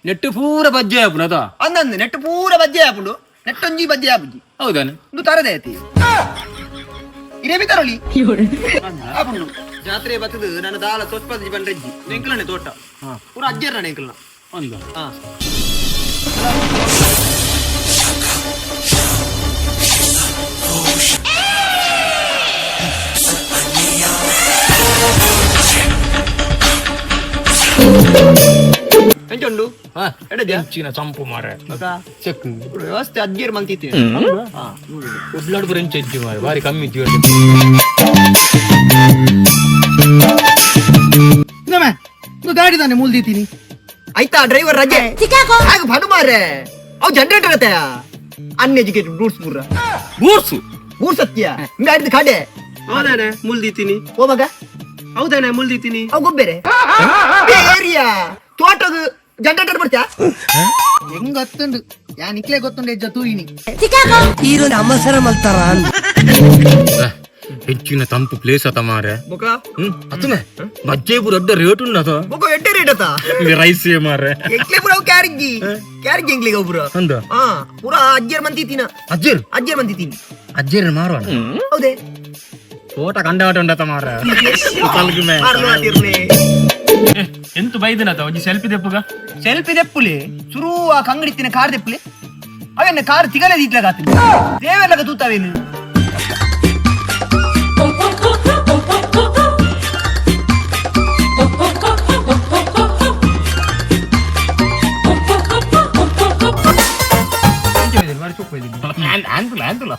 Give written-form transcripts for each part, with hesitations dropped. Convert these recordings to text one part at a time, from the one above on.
ನೆಟ್ಟು ಪೂರ ಬಜ್ಜೆ ಆಪುನದ ಅಂದಂದು ನೆಟ್ಟು ಪೂರ ಬಜ್ಜೆ ಆಪುಂಡು ನೆಟ್ಟೊಂಜಿ ಬಜ್ಜೆ ಆಪುಜಿ ಹೌದಾನೆ ಒಂದು ತರದೆ ಐತಿ ಇರೇ ಬಿ ತರಲಿ ಆಪುಂಡು ಜಾತ್ರೆ ಬತ್ತದು ನನ್ನ ದಾಲ ಸೊಸ್ಪದ ಬಂಡ್ರೆಜ್ಜಿ ನೆಂಕಲನೆ ತೋಟ ಪೂರ ಅಜ್ಜೆರ್ನ ನೆಂಕಲ್ನ ಒಂದು ಹಾ ಎಂಚುಂಡು ಎಡದ್ಯಾ ಹೆಚ್ಚಿನ ಚಂಪು ಮಾರೆ ಚೆಕ್ ವ್ಯವಸ್ಥೆ ಅಜ್ಜೇರ್ ಮಲ್ತಿತ್ತು ಉಡ್ಲಾಡ್ ಪುರ ಎಂಚ ಇಜ್ಜಿ ಮಾರೆ ಬಾರಿ ಕಮ್ಮಿ ಇಜ್ಜಿ ಇದು ಗಾಡಿ ತಾನೆ ಮೂಲ್ದಿತೀನಿ ಆಯ್ತಾ ಡ್ರೈವರ್ ರಜೆ ಆಗ ಬಡು ಮಾರೆ ಅವು ಜನರೇಟರ್ ಅತ್ತೆ ಅನ್ಎಜುಕೇಟೆಡ್ ಬ್ರೂಟ್ಸ್ ಪೂರ ಬೂರ್ಸು ಊರ್ ಸತ್ಯ ಹಿಂಗಾಡಿದ ಕಾಡೆ ಹೌದಾನೆ ಮುಲ್ದಿತೀನಿ ಓ ಮಗ ಹೌದಾನೆ ಮುಲ್ದಿತೀನಿ ಅವು ಗೊಬ್ಬೆರೆ ಏರಿಯಾ ತೋಟದ ಜನರೇಟರ್ ಬರ್ತ್ಯಾ ಹೆಂಗ್ ಗೊತ್ತುಂಡು ಯಾ ನಿಕ್ಲೆ ಗೊತ್ತುಂಡು ಹೆಜ್ಜ ತೂಯಿನಿ ಹೆಚ್ಚಿನ ತಂಪು ಪ್ಲೇಸ್ ಅತ ಮಾರೆ ಬೊಕ ಅತ್ತನೆ ಬಜ್ಜೆ ಪೂರ ಅಡ್ಡ ರೇಟ್ ಉಂಡು ಅತ ಬೊಕ ಎಡ್ಡೆ ರೇಟ್ ಅತ್ತ ರೈಸ್ ಮಾರೆ ಎಂಕ್ಲೆ ಪೂರ ಅವು ಕ್ಯಾರಿಂಗಿ ಕ್ಯಾರಿಂಗಿ ಎಂಕ್ಲೆಗೆ ಅವು ಪೂರ ಅಂದ ಹಾ ಪೂರ ಅಜ್ಜೇರ್ ಮಂತಿತ್ತೀನ ಅಜ್ಜೇರ್ ಅಜ್ಜೇರ್ ಮಂತಿತ್ತೀನಿ ಅಜ್ಜೇರ್ ಮಾರುವ ಹೌದೇ ತೋಟ ಕಂಡಾಟ ಉಂಡತ ಮಾರ ಮಾರ್ಲು ಆತಿರ್ನೆ ಎಂತ ಬೈದನತ ಒಂಜಿ ಸೆಲ್ಫಿ ದೆಪ್ಪುಗ ಸೆಲ್ಫಿ ದೆಪ್ಪುಲೆ ಸುರು ಆ ಕಂಗಡಿತ್ತಿನ ಕಾರ್ ದೆಪ್ಪುಲೆ ಅವೆನ್ನ ಕಾರ್ ತಿಗಲೆ ದೀಟ್ಲಗಾತಿನ ದೇವೆಲ್ಲಗ ತೂತಾವೇನು ಆಂತುಲ ಆಂತುಲ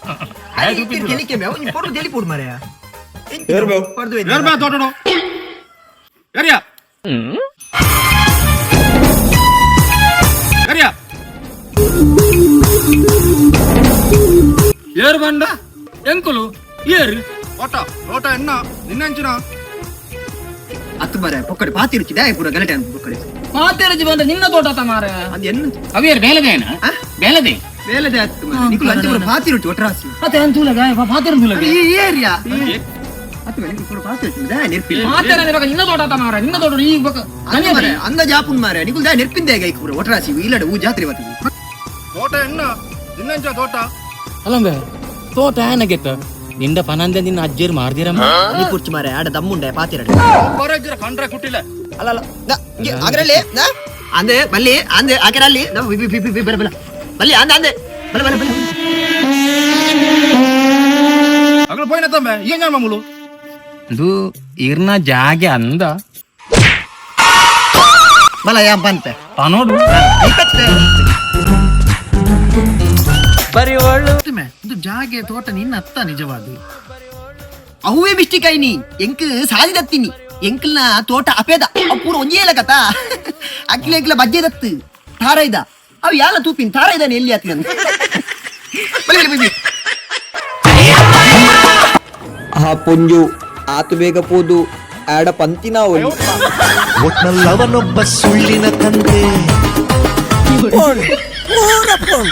ತೋಟಡು ಏರಿಯಾ ಏರಿಯಾ ಏರ್ ಬಂಡ ಎಂಕುಲು ಏರ್ ತೋಟ ತೋಟ ಎನ್ನ ನಿನ್ನಂಚಿನ ಅತ್ತು ಮರ ಪೊಕ್ಕಡೆ ಪಾತಿರುಚಿ ದಾಯ ಪೂರ ಗಲಾಟೆ ಅಂತ ಪೊಕ್ಕಡೆ ಮಾತೇರಜಿ ಬಂದ ನಿನ್ನ ತೋಟ ಮಾರ ಅದು ಎನ್ನ ಅವೇರ್ ಬೇಲದೇನ ಬೇಲದೆ ಬೇಲದೆ ಅತ್ತು ಮರ ನಿಕುಲು ಅಂಚೆ ಪೂರ ಪಾತಿರುಚಿ ಒಟ್ರಾಸಿ ಅತ್ತೆ ಅಂತೂಲ ಗಾಯ ಪಾತೇರ ಈ ಏರಿಯಾ ಅತ್ತು ಮರ ನಿಕುಲು ಪೂರ ಪಾತಿರುಚಿ ದಾಯ ನೆರ್ಪಿ ಮಾತೇರ ನಿನ್ನ ತೋಟ ಮಾರ ನಿನ್ನ ತೋಟ ಈ ಬಕ ಅಂದ ಅಂದ ಜಾಪುನ್ ಮಾರ ನಿಕುಲು ದಾಯ ನೆರ್ಪಿಂದ ಗೈಕ್ ಪೂರ ಒಟ್ರಾಸಿ ಇಲ್ಲಡೆ ಊ ಜಾತ್ರೆ ಬರ್ತದೆ ತೋಟ ಎನ್ನ ನಿನ್ನಂಚಿನ ತೋಟ ಅಲ್ಲಂಬೆ ತೋಟ ಏನಗೆತ್ತ ನಿಂದ ಪನಂದೆ ನಿನ್ನ ಅಜ್ಜಿಯರ್ ಮಾರ್ದಿರಮ್ಮ ನೀ ಕುರ್ಚಿ ಮಾರ ಆಡ ದಮ್ಮುಂಡೆ ಪಾತಿರಡೆ ಬರಜ್ಜರ ಕಂಡ್ರೆ ಕುಟ್ಟಿಲ್ಲ ಅಲ್ಲ ಅಲ್ಲ ಆಗರಲ್ಲಿ ಅಂದೆ ಬಲ್ಲಿ ಅಂದೆ ಆಕೆರಲ್ಲಿ ಬಿ ಬಿ ಬಿ ಬಲ ಬಲ ಬಲ್ಲಿ ಅಂದೆ ಅಂದೆ ಬಲ ಬಲ ಬಲ ಅಗಲು ಪೋಯಿನ ತಂಬೆ ಏನ್ ಜಾನ್ ಮಾಮೂಲು ಇದು ಇರ್ನ ಜಾಗೆ ಅಂದ ಬಲ ಯಾ ಬಂತೆ ಪನೋಡು ಇದು ಜಾಗೆ ತೋಟ ನಿನ್ನ ಅತ್ತ ನಿಜವಾದ ಅವುವೇ ಮಿಸ್ಟೇಕ್ ಐನಿ ಎಂಕ್ ಸಾದಿ ದತ್ತಿನಿ ಎಂಕ್ಲ್ನ ತೋಟ ಅಪೇದ ಅವು ಪೂರ ಒಂಜೇ ಕಥ ಅಕ್ಕಿಲ ಎಂಕ್ಲ ಬಜ್ಜೆ ದತ್ತು ತಾರ ಇದ ಅವು ಯಾಲ ತೂಪಿನ್ ತಾರ ಇದಾನೆ ಎಲ್ಲಿ ಆತಿ ಅಂತ ಬಲಿ ಬಲಿ ಬಲಿ ಆ ಪೊಂಜು ಆತು ಬೇಗ ಪೋದು ಆಡ ಪಂತಿನ ಒಲಿ ಒಟ್ನಲ್ಲವನೊಬ್ಬ ಸುಳ್ಳಿನ ತಂದೆ ಪೂರ ಫೋನ್.